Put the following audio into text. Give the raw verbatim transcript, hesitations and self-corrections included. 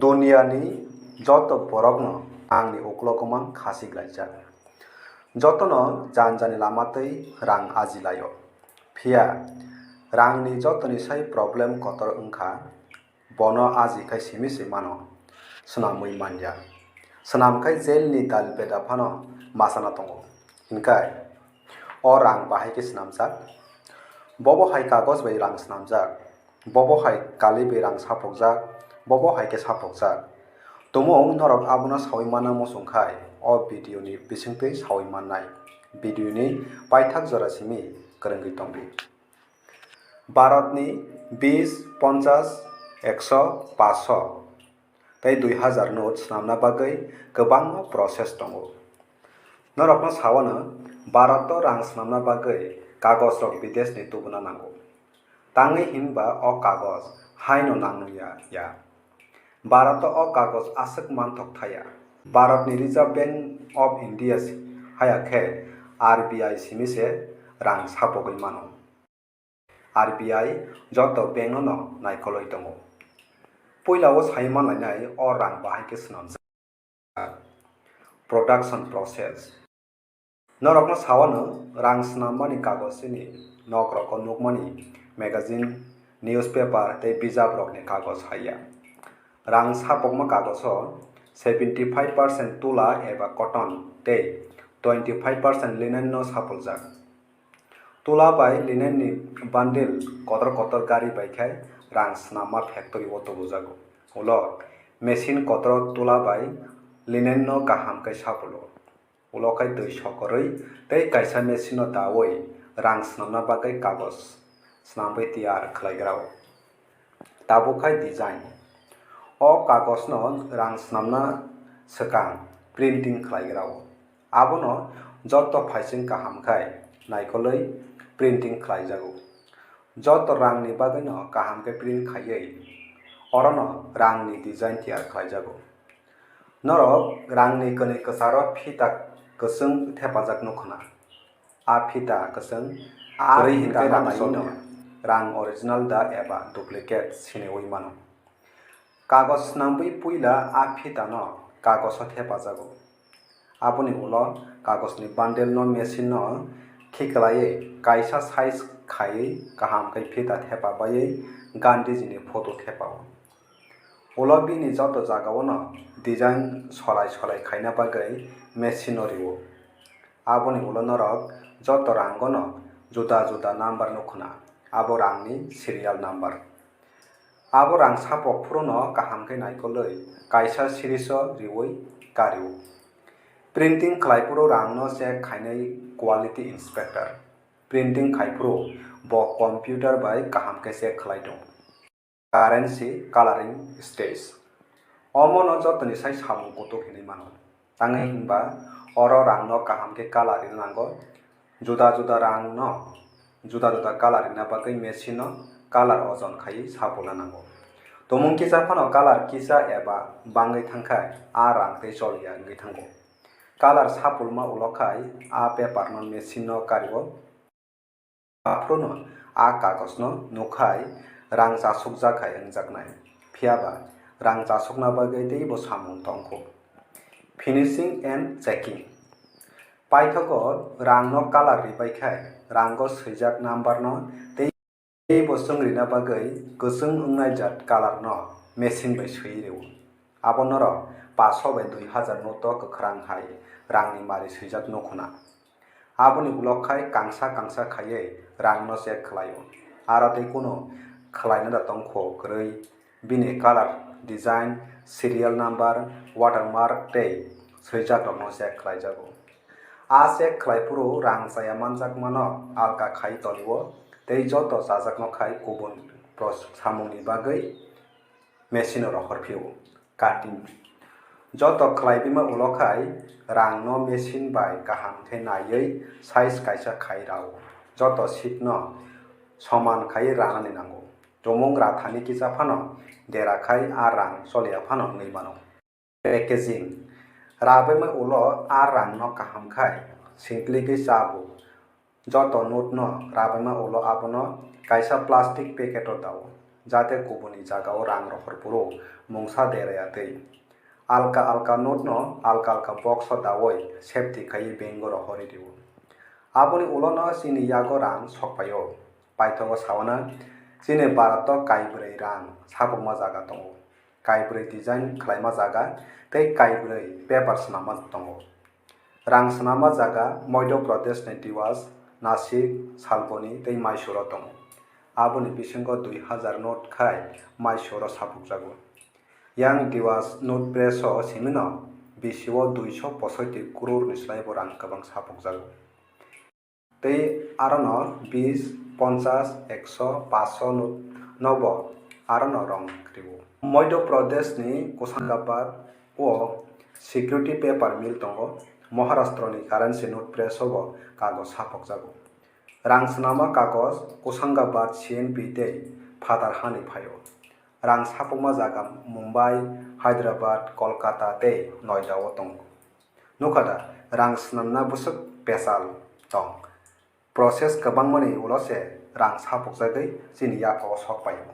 Duniani joto borokno rangni uklogo mang khasi glaijak. Jotono jani jani lama twi rang aji laio. Phiya rangni jotoni sai problem kotor wngkha, bono aji khai simi se mano, swnamwi manya. Swnam khai jailni dal beda phano masana tongo. Hinkhai o rang bahai khe swnamjak. Bobo hai kagoj bai rang swnamjak. Bobo hai kali bai rang sapokjak, bobo hai khe sapokjak. Tumung norok abono saui manna muchung khai, o video ni bisingtwi saui mannai. Video ni paithak jora simi kwrwngwi tongdi. Bharat ni bis, ponchas, ekso, paso tei dui hazar note swnamna bagwi kwbangma process tongo. Norokno sawano Bharat o rang swnamna bagwi kagoj rok bidesh ni tubuna nango. Tangwi hinba o kagoj haino nangya ya. Bharat o kagoj aswk manthok thaya. Bharat ni Reserve Bank of India haya khe R B I simi se rang sapogwi mano. R B I joto bank no no naikolwi tongo. Puila o sai manlainai o rang bahai khe swnamjak. Production process. Norokno sawano rang swnammani kagoj chini nok roko nukmani magazine, newspaper tei bijap rokni kagoj haiya. Rang sapokma kagojo seventy five percent tula eba cotton tei twenty five percent linen no sapuljak. Tula bai linen ni bundle kotor kotor gari bai khai rang swnamma factory o tubujago. Ulo machine kotor tula bai linen no kaham khe sapulo. Ulo khai twi sokorwi tei kaisa machine no daui rang swnamna bagwi kagoj swnamwi tiyar khlaigrao. Tabuk khai design. O kagojno rang swnamna swkang printing khlaigrao. Abono joto phaising kaham khai naikolwi printing khlaijago. Joto rangni bagwino kaham khe print khaiwi orono rangni design tiyar khlaijago. Norok rangni kwnwi kwcharo phita kwchwng thepajak nukho na. A phita kwchwng a kwrwi phita hinkhe rang rang sokya. Rang original da eba duplicate siniwi mano. Kagoj swnamwi puila a phitano kagoso thepajago. Aboni ulo kagojni bundle no machine no khiklaiwi kaisa size khaiwi kaham khe phita thepa baiwi Gandhiji ni photo thepao. Ulo bini joto jagao no design solai solai khaina bagwi machine no rio. Aboni ulo norok joto rango no juda juda number nukho na, abo rangni serial number. Abo rang sapok phuru no kaham khe naikolwi kaisa series o riwi kario. Printing khlai phuru rang no check khainai quality inspector. Printing khai phuru bo computer bai kaham khe check khlai tongo. Currency coloring stage. Omo no jotoni sai samung kutuk hinwi mano. Tangwi hinba oro rang no kaham khe colour rina nango. Juda juda rang no juda juda colour rina bagwi machine no colour ojon khaiwi sapulna nango. Tumung kisa phano colour kisa eba bangwi thangkha a rang tei choliya wngwi thango. Colour sapulma ulo khai a paper no machine no kario. Aphuru no a kagoj no nukhai rang chasukjak hai wngjaknai. Phiyaba rang chasukna bagwi teibo samung tongkho. Finishing and checking. Paithago rang no colour ribai khai rango swijak number no teibo chwng rina bagwi kwchwng wngnai jat colour no machine bai swiwi rwo. Abo norok paso bai dui hazar note o kwkhrang hai rangni mari swijak nukhuna. Aboni ulo khai kangsa kangsa khaiwi rang no check khlaio. Aro tei kunu khlaina da tongkho kwrwi bini colour, design, serial number, watermark tei swijak rok no check khlaijago. A check khlai phuru rang chaya manjakma no alka khai tonio tei joto chajakno khai kubun pros-, samungni bagwi machine o rohor phio. Cutting. Joto khlai bima ulo khai rang no machine bai kaham khe naiwi size kaisa khai rao. Joto sheet no soman khai ranani nango. Tumung rathani kisa phano dera khai a rang choliya phano wngwi mano. Packaging. Rabaima ulo a rang no kaham khai singklikwi chabu. Joto note no rabaima ulo abono kaisa plastic packet o dao. jate kubuni jagao rang rohor phuru mungsa deraya twi. Alka alka note no alka alka box o daui safety khaiwi bank o rohorwi rwo. Aboni ulo no chini yago rang sokpaio. Paithogo sawana chini Bharat o kaibrwi rang sapukma jaga tongo. Kaibrwi design khlaima jaga tei kaibrwi paper swnamma tongo. Rang swnamma jaga Madhya Pradesh ni Dewas, Nashik, Salboni tei Mysore o tongo. Aboni bisingo dui hazar note khai Mysore o sapukjago. Yang Dewas note press o simino bisio duiso posoiti crore ni slaibo rang kwbang sapukjago. Tei arono bis, ponchas, ekso, paso note nobo arono rong rwo. Madhya Pradesh ni Kushangabad o security paper mill tongo. Maharashtra ni currency note press o bo kagoj sapukjago. Rang swnamma kagoj Kushangabad C N P tei phatar hani phaio. Rang sapukma jaga Mumbai, Hyderabad, Kolkata tei Noida o tongo. Nukha da, rang swnamna bwswk pesal tong. Process kwbangmani ulo se rang sapukjagwi chini yaphao sok paio.